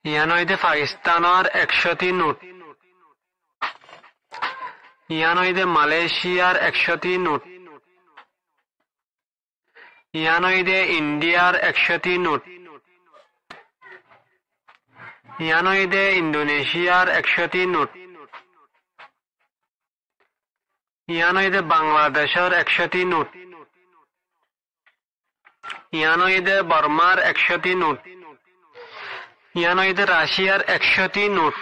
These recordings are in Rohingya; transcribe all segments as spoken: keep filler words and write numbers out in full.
Yián óilde Pakistánor ekcóti nót. Yián óilde Maléciyar ekcóti nót. Yián óilde Indiyar ekcóti nót. Yián óilde Indonéciyar ekcóti nót. Yián óilde Bangladecór ekcóti nót. Yián óilde Bormár ekcóti nót. Yián óilde Raciyar ekcóti nót.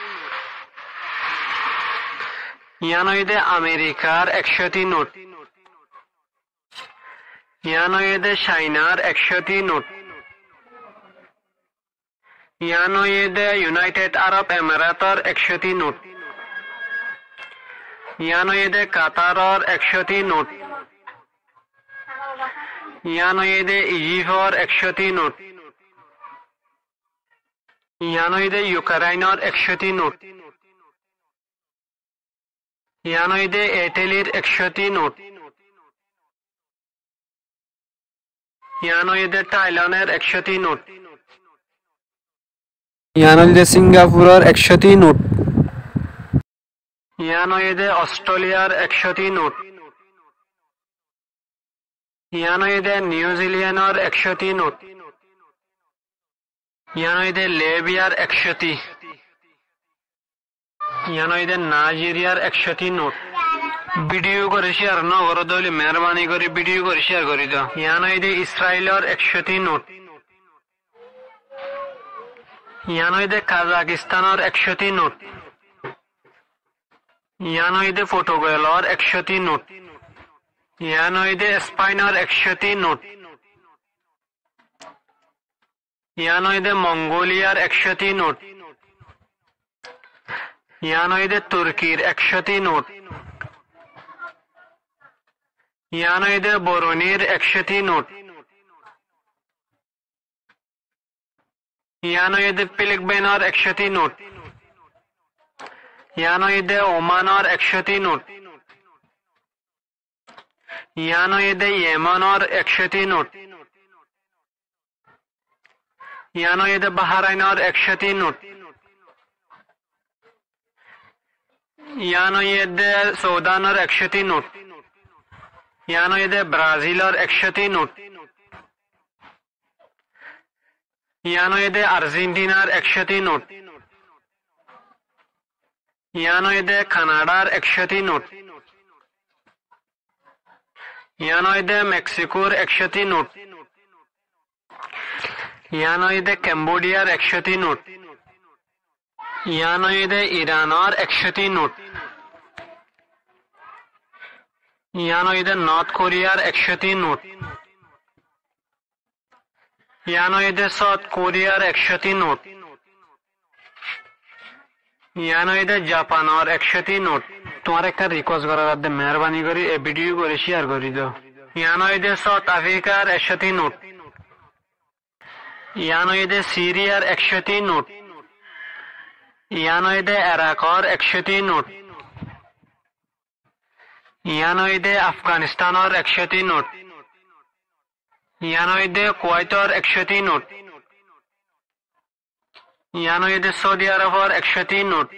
Yián óilde Amerikar ekcóti nót. Yián óilde Cainar ekcóti nót. Yián óilde Yunáited Arab Emerator ekcóti nót. Yián óilde Kataror ekcóti nót. Yián óilde Ijifor ekcóti nót. Yián óilde Yukrainor ekcóti nót. Yián óilde Italir ekcóti nót. Yián óilde Tailandor ekcóti nót. Yián óilde Singapuror ekcóti nót. Yián óilde Ostréliyar ekcóti nót. Yián óilde Niu Zilendor ekcóti nót. Yián óilde Libiyar ekcóti. Yián óilde Naijiriyar ekcóti nót. Vidiyo gán ciyar no goró dé óile meérbani gorí vidiyo gán ciyar gorí do. Yián óilde Israilor ekcóti nót. Yián óilde Kazakistánor ekcóti nót. Yián óilde Portugalor ekcóti nót. Yián óilde Espainor ekcóti nót. Yián óilde Mongoliyar ekcóti nót. Yián óilde Turkir ekcóti nót. Yián óilde Borunir ekcóti nót. Yián óilde Filipainor ekcóti nót. Yián óilde Omanor ekcóti nót. Yián óilde Yemenor ekcóti nót. Yián óilde Bahrainor ekcóti nót. Yián óilde Sudanor ekcóti nót. Yián óilde Brazilor ekcóti nót. Yián óilde Arjentinar ekcóti nót. Yián óilde Kanadar ekcóti nót. Yián óilde Meksikor ekcóti nót. Yián óilde Kembodiyar ekcóti nót. Yián óilde Iranor ekcóti nót. Yián óilde Not Koriyar ekcóti nót. Yián óilde South Koriyar ekcóti nót. Yián óilde Japanor ekcóti nót. Tuáñra ekkán rikuwes gorá zadde, meérbani gorí e vidiyo gán ciyar gorí do. Yián óilde South Afrikar ekcóti nót. Yián óilde Siriyar ekcóti nót. Yián óilde Erakor ekcóti nót. Yián óilde Afganistánor ekcóti nót. Yián óilde Kuwaitor ekcóti nót. Yián óilde Saudi Arabor ekcóti nót.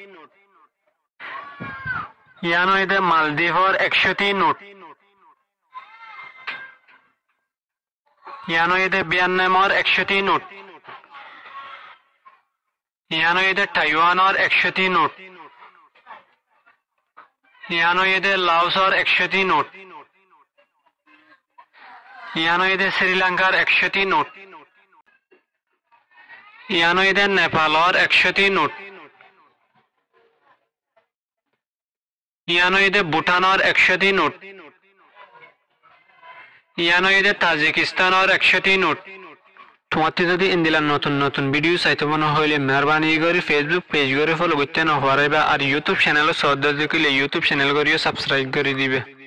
Yián óilde Maldifor ekcóti nót. Yián óilde Vietnamor ekcóti nót. Yián óilde Taiwanor ekcóti nót. Yián óilde Laosor ekcóti nót. Yián óilde Sri Lankar ekcóti nót. Yián óilde Nepalor ekcóti nót. Yián óilde Bhutanor ekcóti nót. Yián óilde Tajikistánor ekcóti nót. Tuáñtti zodi endilla notun notun vidiyo saito mone hoile meérbani gorí Facebook page gorí follow goitté no faráiba, ar YouTube channel ot sodda zikile YouTube channel goríyo subscribe gorí diba.